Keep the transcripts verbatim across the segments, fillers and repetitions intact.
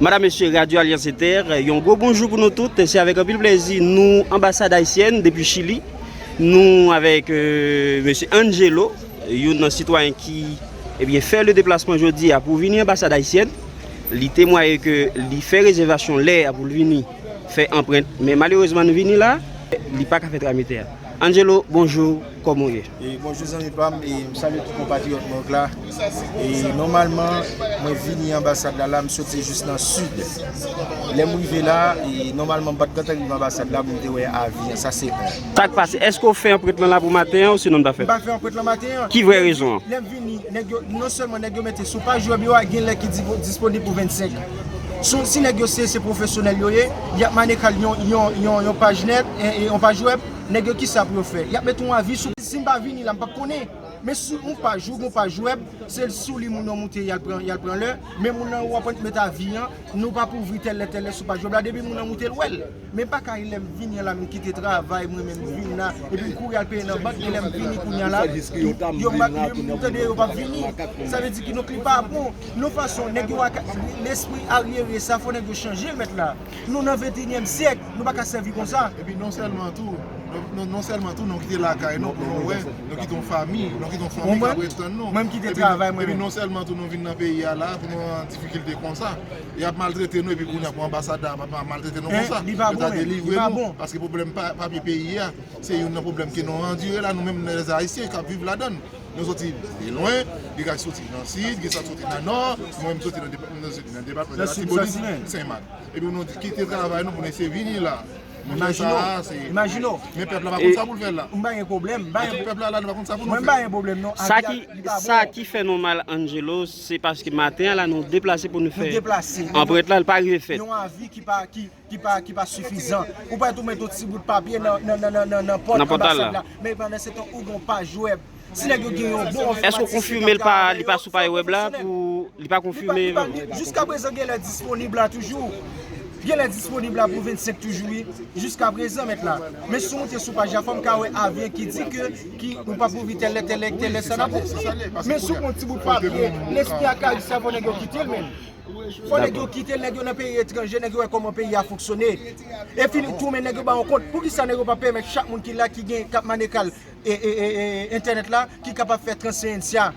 Madam, mesye, Radyo Alyans Entè, yon gwo bonjou pou nou tout. Se avèk anpil plezi nou, anbasad ayisyèn depi Chili. Nou avèk, euh, mesye Angelo, youn nan sitwayen ki, ebyen, fè le deplasman jodi a pou vini anbasad ayisyèn. Li temwaye ke li fè rezèvasyon lè a pou l vini fè anprent. Men malerezman, nou vini la, li pa ka fè tramite a. Angelo, bonjou, kòman w ye? E, bonjou zanmi pa m, e m salye tout konpatriyòt mwen k la. E nòmalman, mwen vini anbasad la, la, m soti jis nan sid. Lè m rive la, e nòmalman, m pa t gentan rive anbasad la pou m te wè avi an, sa se yon. Sa k pase? Èske w fè anprent lan la pou maten an ou sinon m ta fè? M pa fè anprent lan maten an. Ki vrè rezon an? Lè m vini, nèg yo, non sèlman nèg yo mete sou paj wèb yo a, gen lè ki di-, disponib pou vennsenk. Si, si nèg yo se, se pwofesyonèl yo ye, y ap manekal yon, yon, yon, yon paj nèt, e, e, yon paj wèb, nèg yo kisa pou yo fè? Y ap mete yon avi sou, si m pa vini la, m p ap konnen. Men sou yon paj, ou gen yon paj wèb, se sou li moun nan moute, y al pran, y al pran lè, men moun nan w ap met avi an, nou p ap ouvri tèl lè, tèl lè sou paj wèb la, depi moun nan moute l wè l. Men pa ka lè m vini an la, m kite travay, mwen menm m vin la, epi m kouri al peye nan bank, e lè m vini kounye a la, yo, yo, m tande yo p ap vini. Sa vle di ki donk li pa bon. Non fason, nèg yo ak lespri aryere sa, fò nèg yo chanje l mèt la. Nou nan venteyinyèm syèk, nou pa ka sèvi konsa. Epi non sèlman tou, non, non, non sèlman tou, nou kite lakay nou pou nou wè, nou kite yon fanmi, nou kite yon fanmi k ap ret tann nou. Mwen, m kite travay mwen menm. Epi non sèlman tou, nou vin nan peyi a la, pou nou an difikilte konsa. Y ap maltrete nou, epi kounye a pou anbasad la pa, pa maltrete nou konsa. Li pa bon, men. Yo ta delivre nou, paske pwoblèm pa, papye peyi a, se youn nan pwoblèm ke nou andire la, nou menm, lèzayisyen k ap viv ladan l. Nou soti de lwen, li ka soti nan sid, gen sa k soti nan nò, mwen menm soti nan depa-, mwen soti nan depatman de Latibonit, Senmak. Epi nou kite travay nou pou nou eseye vini la. Monchè, sa a, se. Imajine w. Men pèp la pa konn sa pou l fè la. M pa gen pwoblèm. Pèp la la, nou pa konn sa pou nou fè. Mwen m pa gen pwoblèm non. Sa ki, sa ki fè nou mal, Angelo, se paske maten an la, nou deplase pou nou fè anprent la, l pa rive fèt. Yon avi ki pa, ki, ki pa, ki pa sifizan. Ou pa tou met yon ti bout papye nan, nan, nan, nan, nan, nan pòt anbasad la. Men pandan se tan, ou gen yon paj wèb. Si nèg yo gen yon bon enfòmasyon, èske w konfime l pa, li pa sou paj wèb la pou li pa konfime? Li pa, li pa, li, jiska prezan, gen lè disponib la toujou. Gen lè disponib la pou vennsenk toujou, wi. Jiska prezan, mèt la. Men si w monte sou paj la, fò m ka wè avi an ki di ke, ki, ou p ap ouvri tèl lè, tèl lè, tèl lè, sa n ap ouvri. Men si w pran yon ti bout papye, lespri ak kay sa, fò nèg yo kite l, men. Fò nèg yo kite l, nèg yo nan peyi etranje, nèg yo wè kòman peyi a fonksyone. E fini tou, men nèg yo ba yon kont. Poukisa nèg yo pa pèmèt chak moun ki la, ki gen, k ap manekal, e, e, e, e, entènèt la, ki kapab fè transferencia?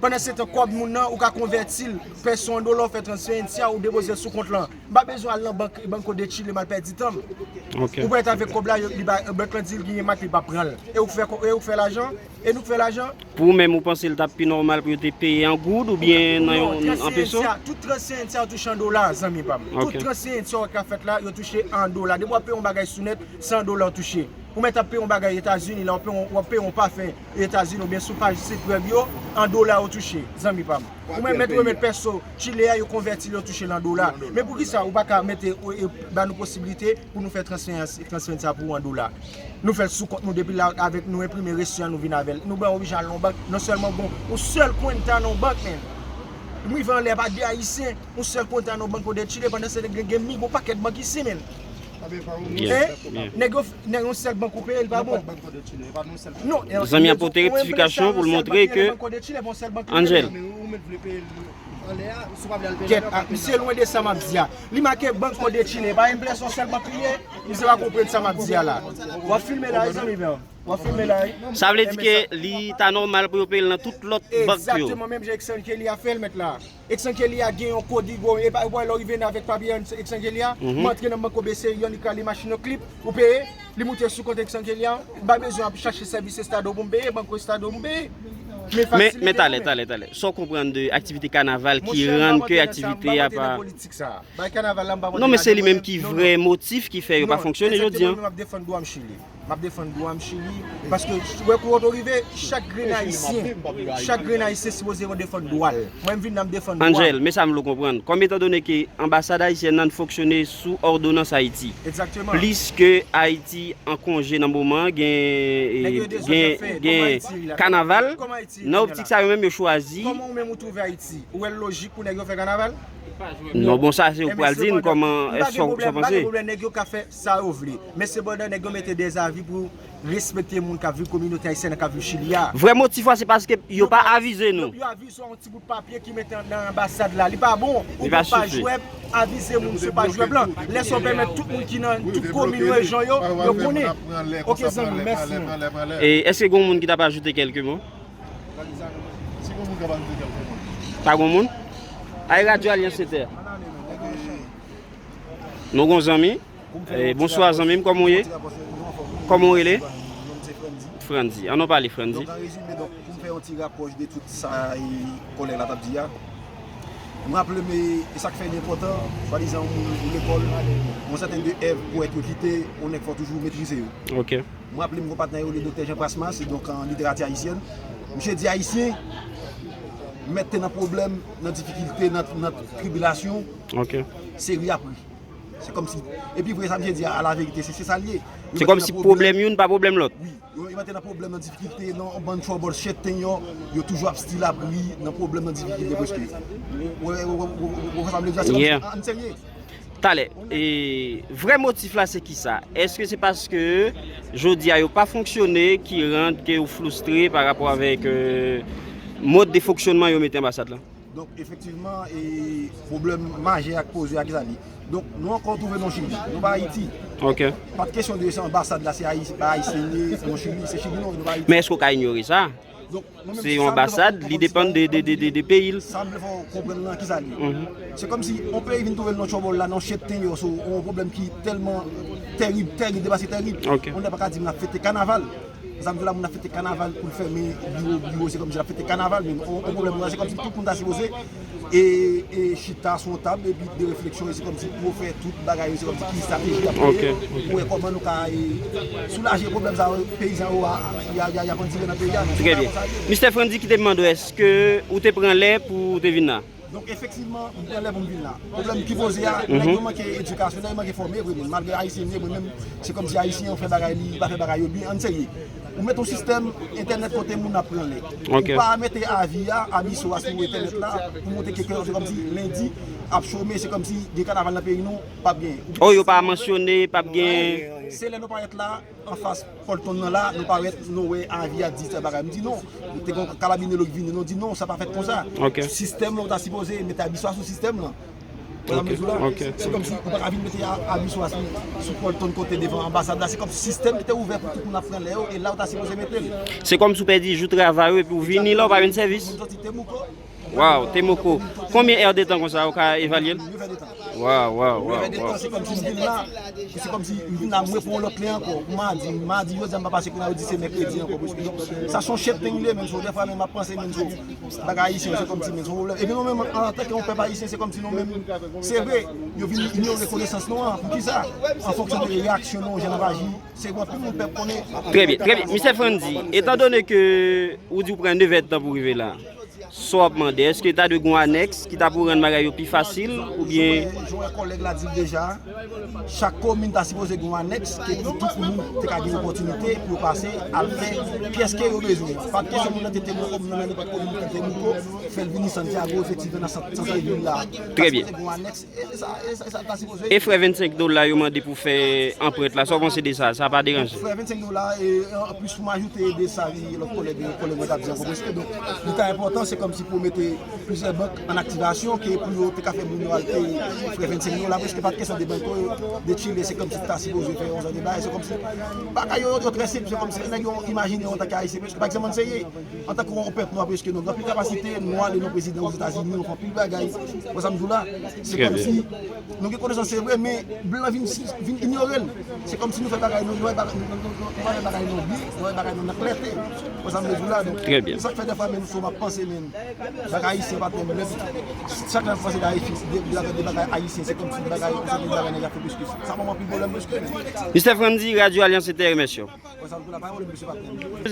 Pandan se tan, kòb moun nan, ou ka konvèti l, fè sou an dola, ou fè transferencia, ou depoze l sou kont lan. M pa bezwen al nan bank, Banco de Chile, m al pèdi tan m. Ou pa ret avèk kòb la, yo, li ba, bank lan di l genyen mak, li p ap pran l. E ou k fè, e ou k fè lajan? E nou k fè lajan? Pou ou menm, ou panse l t ap pi nòmal pou yo te peye an goud oubyen nan yon, an peso? Transferencia, tout transferencia yo touche an dola, zanmi pa m. Tout transferencia yo ka fèt la, yo touche an dola. Depi w ap peye yon bagay sou nèt, se an dola w touche. Ou mèt ap peye yon bagay Etazini la, w ap peye yon, w ap peye yon pafen Etazini oubyen sou paj sit wèb yo, an dola yo touche, zanmi pa m. Ou menm mèt remèt pèso Chile a, yo konvèti l, yo touche l an dola. Men poukisa ou pa ka mete, e, e, ba nou posiblite pou nou fè transferans, transferans sa pou ou an dola? Nou fè l sou kont nou depi la avèk nou enprime resi an, nou vin avè l. Nou pa oblije al nan yon bank. Non sèlman bon, yon sèl kwenta nan yon bank, men. M rive anlè pa de Ayisyen, yon sèl kwenta nan Banco de Chile, pandan se gen, gen mi gwo pakèt bank isi, men. Nèg yo, nèg yon sèl bank ou peye, li pa bon. Non, zanmi an pote rektifikasyon pou l montre ke Angel. Kèt, ah, misye lwen de sa m ap di a. Li make Banco de Chile, pa enplè se yon sèl bank li ye. Misye pa konprann sa m ap di a la. W ap filme la, wi, zanmi pa m. W ap filme la, wi. Sa vle di ke li ta nòmal pou yo peye l nan tout lòt bank yo. Egzakteman, menm jan Exangelia fè l, mèt la. Exangelia gen yon kodigo, e pa, lè w rive nan avèk papye Exangelia, m antre nan Banco B C I, li rale machin nan, klip, ou peye, li moute sou kont Exangelia, m pa bezwen ap chache sèvis Estado pou m peye, Banco Estado pou m peye. Men, men talè, talè, talè. Sa w konprann de aktivite kanaval ki rann ke aktivite a pa. Bay kanaval la, m pa pote lajan mwen menm. Non, men se li menm ki vrè motif ki fè yo pa fonksyone jodi a. Egzakteman, wi, m ap defann dwa m Chili. M ap defann dwa m Chili. Paske, wè, kou woto rive, chak grenn Ayisyen, chak grenn Ayisyen sipoze defann dwa l. Mwen, m vin la, m defann dwa m. Angel, men sa m vle w konprann. Kòm etandone ke anbasad ayisyèn nan fonksyone sou òdonans Ayiti. Egzakteman. Plis ke Ayiti an konje nan moman, gen, gen, gen kanaval. Nan optik sa, yo menm yo chwazi. Kòman ou menm ou twouve Ayiti? Ou wè l lojik pou nèg yo fè kanaval? Non, bon, sa se ou pral di n kòman, èske sa w panse? M pa gen pwoblèm, m pa gen pwoblèm, nèg yo ka fè sa yo vle. Men sepandan, nèg yo mete dezavi pou, respekte moun k ap viv, kominote ayisyèn k ap viv Chili a. Vrè motif la, se paske yo pa avize nou. Yo avize w yon ti bout papye ki mete nan anbasad la. Li pa bon. Ou pa jwèb, avize moun si w pa jwèb lan. Lè sa w pèmèt tout moun ki nan tout komin, rejyon yo, yo konnen. Ok, zanmi, mèsi. E èske gen moun ki t ap ajoute kèlke mo? Pa gen moun? Ay, Radyo Alyans Entè. Nou gon zanmi. Eh, bonswa, zanmi m, kòman w ye? Kòman w rele? Frandy. An nou pale, Frandy. Donk, an rezime, donk, pou m fè yon ti rapwòch de tout sa e kòlèg la t ap di a, m raple m, e, e sa k fè li enpòtan, swadizan yon moun ou lekòl, yon sèten de èv powèt yo kite, yon nèg fò toujou metrize yo. Ok. M raple m gon patnè yo rele Doktè Jean Prasmas, donk, an literati ayisyèn. Misye di Ayisyen mèt te nan pwoblèm, nan difikilte, nan, nan tribilasyon, ok, se ri ap ri. Se kòmsi, epi vre sa misye di a, a la verite, se, se sa l ye. Se kòmsi pwoblèm youn pa pwoblèm lòt. Wi, yo, yo mèt te nan pwoblèm, nan difikilte, nan yon bann trouble, chèten yo, yo toujou ap still ap ri, nan pwoblèm, nan difikilte, prèske. Ou, ou, ou, ou, ou, ou konprann sa m vle di a, se kòmsi, an, an serye. Talè, e, vrè motif la se kisa? Èske se paske jodi a yo pa fonksyone ki rann ke ou fristre pa rapò avèk, euh, mòd de fonksyonman yo mete anbasad la? Donk, efektivman, e, pwoblèm majè a k poze a, kisa li? Donk, nou ankò twouve nou Chili, nou pa Ayiti. Ok. Pa t kesyon de se anbasad la, se Ayi-, pa Ayisyen ye, nou Chili, se Chili nou, nou pa Ayiti. Men èske w ka inyore sa? Donk, mwen menm, se yon anbasad, li depann de, de, de, de, de peyi l. Sa m vle fè w konprann lan, kisa l ye? Se kòmsi yon peyi vin twouve l nan tchòbòl la, nan chèten yo, sou yon pwoblèm ki tèlman tèrib, tèrib, depase tèrib. Ok. Yon nèg pa ka di m ap fete kanaval. Sa m di la, moun ap fete kanaval pou l fèmen biwo, biwo, se kòmsi l ap fete kanaval, men yon, yon pwoblèm la, se kòmsi tout moun ta sipoze e, e chita sou yon tab, epi de refleksyon, e se kòmsi pou yo fè tout bagay yo, se kòmsi ki estrateji y ap kreye, pou wè kòman nou ka, e, soulaje pwoblèm sa yo, peyizan yo a, y a, y a, y ap andire nan peyi a. Trè byen. Mistè Frandy, kite m mande w, èske ou te pran lè pou w te vin la? Donk, efektivman, m pran lè pou m vin la. Pwoblèm ki poze a, nèg yo manke edikasyon, nèg yo manke fòme, vre, men malgre Ayisyen m ye, mwen menm, se kòmsi Ayisyen an fè bagay li, pa fè bagay yo byen, ann serye. Ou mete yon sistèm entènèt kote moun ap pran lè. Ok. Ou pa mete avi a, abiso a sou entènèt la, pou montre ke se kòmsi lendi ap chome, se kòmsi gen kanaval nan peyi nou, p ap gen. Oh, yo pa mansyone, p ap gen. Se lè nou parèt la, anfas Fulton nan la, nou parèt, nou wè avi a di sèl bagay. M di non. Nou te gen yon kalabinewo ki vini, nou di non, sa pa fèt konsa. Ok. Sistèm lan, ou ta sipoze mete abiso a sou sistèm lan. Ou konprann sa m vle di w la? Ok. Se kòmsi ou pa ka vin mete a-, abiso a sou, sou Fulton kote devan anbasad la. Se kòmsi sistèm ki te ouvè pou tout moun ap pran lè yo, e la ou ta sipoze mete l. Se kòmsi w pèdi jou travay ou epi w vini la, ou pa jwenn sèvis. Moun soti Temoko. Waw, Temoko. Konbyen è de tan konsa ou ka evalye l? Waw, waw, waw, waw. Se kòmsi m vin la, se kòmsi m vin la, mwen pran yon lòt lè ankò. Madi, madi, jodi a m pa pase kounye a, yo di se mèkredi ankò, prèske. Donk, sa se yon chèten li ye, menm si dèfwa menm m ap panse, menm si bagay ayisyen, se kòmsi menm si yon pwoblèm. Epi nou menm, antanke yon pèp ayisyen, se kòmsi nou menm, se vre, yo vin inyore konesans nou an. Poukisa? An fonksyon de reyaksyon nou, jan n ap aji, se pou anpil moun pèp konnen. Trè byen, trè byen. Mistè Frandy, etandone ke ou di w pran nèf è de tan pou w rive la, sa w ap mande, èske ta dwe gen yon anèks ki ta pou rann bagay yo pi fasil, oubyen? Jan w wè kòlèg la di l deja, chak komin ta sipoze gen yon anèks ke pou tout moun te ka gen opòtinite pou yo pase al fè pyès ke yo bezwen. Pa t kesyon moun nan te Temoko, moun nan nenpòt komin ki Temoko, fè l vini Santiago, efektivman nan sant, sant vil la. Trè byen. Ta sipoze gen yon anèks, e sa, e sa, e sa ta sipoze. E frè vennsenk dola yo mande pou fè anprent la, sa w panse de sa? Sa pa deranje? Frè vennsenk dola, e, anplis pou m ajoute de sa, wi, lòt kòlèg, kòlèg mwen t ap di ankò, prèske, donk, li ta enpòtan, se kòmsi pou mete plizyè bank an aktivasyon ke pou yo te ka fè moun yo al peye frè vennsenk dola, prèske pa t kesyon de bank yo, de Chile, se kòmsi ta sipoze fè yon jan de bagay, se kòmsi bagay yo, yo trè senp, se kòmsi nèg yo imajine yo antanke Ayisyen, prèske pa egzanp, ann serye, antanke yon pèp nwa, prèske nou gen anpil kapasite, nou ale nou prezidan Ozetazini, nou fè anpil bagay, wè sa m di w la, se kòmsi nou gen konesans, se vre, men blan vin, vin inyore l. Se kòmsi nou fè bagay nou, nou wè bagay nou, nou, nou, nou pa wè bagay nou byen, nou wè bagay nou nan klète. Wè sa m vle di w la, donk, trè byen. Se sa k fè dèfwa menm si w ap panse, menm bagay ayisyen pa twò menm. Chak lè m panse de Ayiti, de, de, de bagay ayisyen, se kòmsi bagay, se bagay nèg ap fè plis ke sa. Sa ban m anpil pwoblèm plis ke menm. Mistè Frandy, Radyo Alyans Entè remèsye w. Wè sa m di w la, pa yon pwoblèm, mesye, pa twò menm.